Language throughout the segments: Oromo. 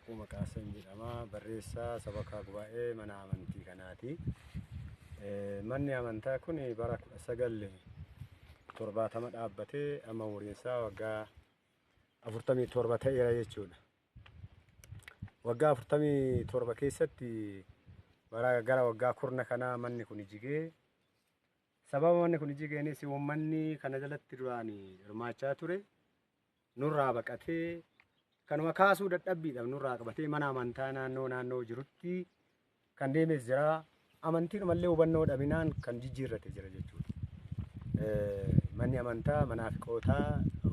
Warquu Maqaasan jedhama. Barreessaa sabakaa gubaa'ee mana amantii kanaati. Manni amantaa kun bara 1970 dhaabbatee amma umuriin isaa waggaa 47 ta'eera jechuudha. Waggaa 47 keessatti bara gara waggaa kurna kanaa manni kun jigee, sababa manni kun jigeenis uummanni kana jalatti duraan hirmaachaa ture nurraa baqatee, kanuma kaasuu dadhabbiidhaaf nurraa qabatee mana amantaa naannoo naannoo jirutti kan deemes jira. Amantiinumallee hubannoo dhabinaan kan jijjiirrate jira jechuudha. Manni amantaa manaafiqootaa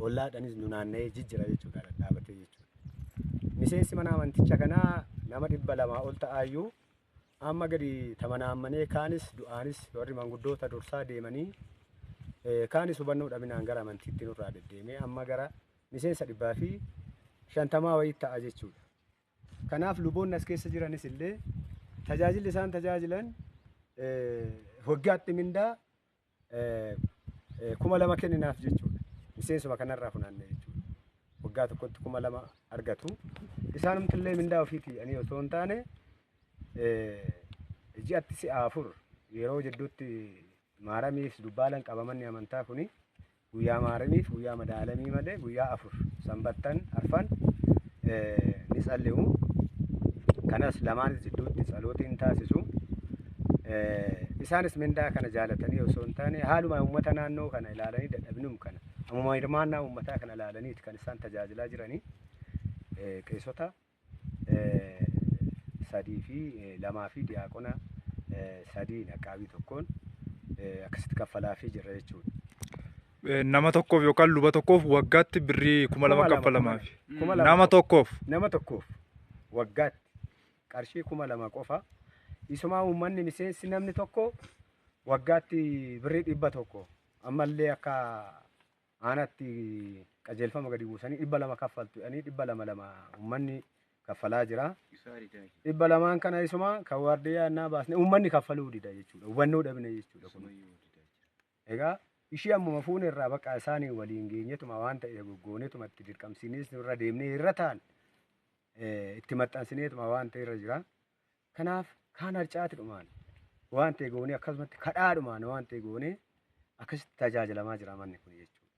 ollaadhaanis nu naanna'ee jijjiira jechuudha, dhadhaabatee jechuudha. Miseensi mana amanticha kanaa nama 200 ol ta'aayyuu amma gadi tamanaammanee, kaanis du'aanis warri manguddoota dursaa deemanii, kaanis hubannoo dhabinaan gara amantiitti nurraa deddeemee amma gara miseensa 150 wayii ta'a jechuudha. Kanaaf luboonni as keessa jiranis illee tajaajilli isaan tajaajilan waggaatti mindaa 2000 kenninaaf jechuudha. Miseensuma kanarraa funaanne jechuudha. Waggaa tokkotti 2000 argatu. Isaanumti illee mindaa ofiitii ani osoo hin taane ji'atti si'a 4 yeroo jidduutti maaramiif dubbaalan qaba manni amantaa kuni, guyyaa maaramiif guyyaa madaalamii malee guyyaa 4 sanbattan arfan ni tsalli'u. Kanas lamaanis jidduutti tsalootiin taasisu. Isaanis mindaa kana jaalatanii osoo hin taane haaluma uummata naannoo kana ilaalanii, dadhabinum kana ammuma hirmaannaa uummataa kana ilaalaniiti kan isaan tajaajilaa jiranii. Qeesota 3 fi 2 fi diyaaqona 3 naqqaabii tokkoon akkasitti kaffalaafii jirra jechuudha. Nama tokkoof yookaan luba tokkoof waggaatti birrii 2000 kaffalamaaf. 2000. Nama tokkoof. Nama tokkoof waggaatti qarshii 2000 qofa. Isumaa uummanni miseensi namni tokko waggaatti birrii 100, ammallee akka aanaatti qajeelfama gadi buusanii 200 kaffaltu jedhanii 200 lama uummanni kaffalaa jira. 200n kana isuma kan waardiyyaa innaa baasne uummanni kaffaluu dida jechuudha. Hubannoo dhabne jechuudha kun. Egaa ishii ammuma fuune irraa bakka isaanii waliin geenyetuma waan ta'e goggooneetuma itti dirqamsiinis irra deemnee irra ta'an itti maxxansineetuma waan ta'e irra jira. Kanaaf kaan harcaati dhumaan waan ta'e goonee, akkasumatti kadhaadhumaan waan ta'e goonee akkasitti tajaajilamaa jira manni kun jechuudha.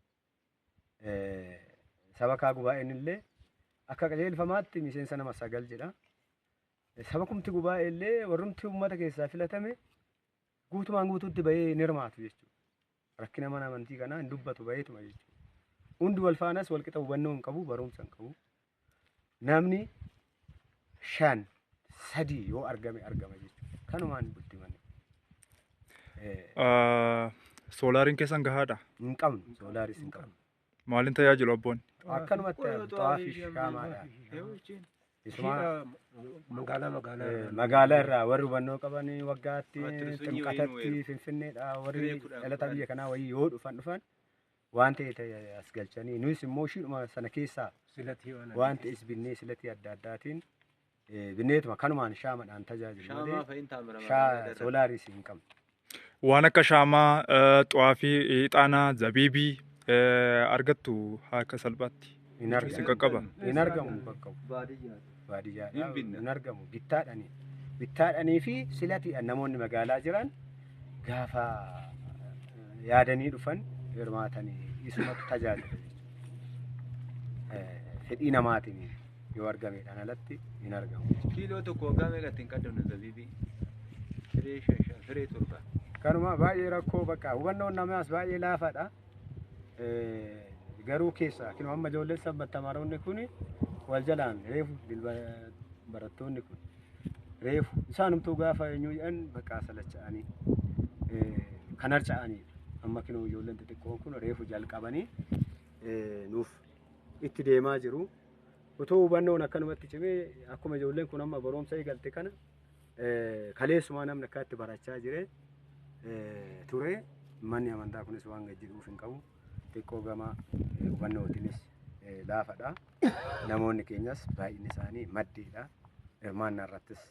Sabakaa gubaa'een illee akka qajeelfamaatti miseensa nama 9 jedha. Sabakumti gubaa'ee illee warrumti uummata keessaa filatame guutumaan guutuutti bahee hin hirmaatu jechuudha. Rakkina mana amantii kanaa hin dubbatu baheetuma jechuudha. Hundi wal faanas wal qixa hubannoo hin qabu, barumsa hin qabu. Namni 5 3 yoo argame argama jechuudha. Kanumaan bulti manni. Soolaariin keessan gahaadha? Hin qabnu, soolaaris hin qabnu. Maaliin tajaajilu abboonni? Akkanumatti xaafii shaamaadha. Isuma Magaalaa magaalaa. Magaalaa irraa warri hubannoo qaban waggaatti ximqatatti Finfinneedha warri dhalata biyya kanaa wayii yoo dhufan dhufan waan ta'e ta'e as galchanii, nuyis immoo ishiidhuma sana keessaa Silatii waan waan ta'es binnee, silatii adda addaatiin binneetuma kanumaan shaamadhaan tajaajilu malee soolaaris hin qabnu. Waan akka shaamaa, xaafii, ixaanaa, zabiibii argattu akka salphaatti? Hin Isin argamu. qaqqaba? Hin argamu, hin qaqqabu. Baadiyyaadha. Hin argamu. Bittaadhanii. Bittaadhanii fi silatiidhaan namoonni magaalaa jiran gaafa yaadanii dhufan hirmaatanii isumatu tajaajila jechuudha. Fedhii namaatiin yoo argameedhaan alatti hin argamu. Kiiloo tokko waggaa meeqa ittiin qaddamna zabiibii? Firee 5 5, firee 7. Kanuma baay'ee rakkoo bakka hubannoon namaas baay'ee laafaadha. Garuu keessa kinoo amma ijoolleen sabbattamaroonni kun wal jalaan reefu dilba barattoonni kun reefu isaanumtuu gaafa eenyu jedhan bakka salacha'anii kan harca'anidha. Amma kinoo ijoolleen xixiqqoon kun reefu jalqabanii nuuf itti deemaa jiru. Otoo hubannoon akkanumatti cimee, akkuma ijoolleen kun amma barumsa eegalte kana kaleessumaa namni akka itti barachaa jire ture, manni amantaa kunis waan gad jedhuuf hin qabu. Xiqqoo gama hubannootiinis laafadha. Namoonni keenyas baay'inni isaanii maddiidha. Hirmaannaa irrattis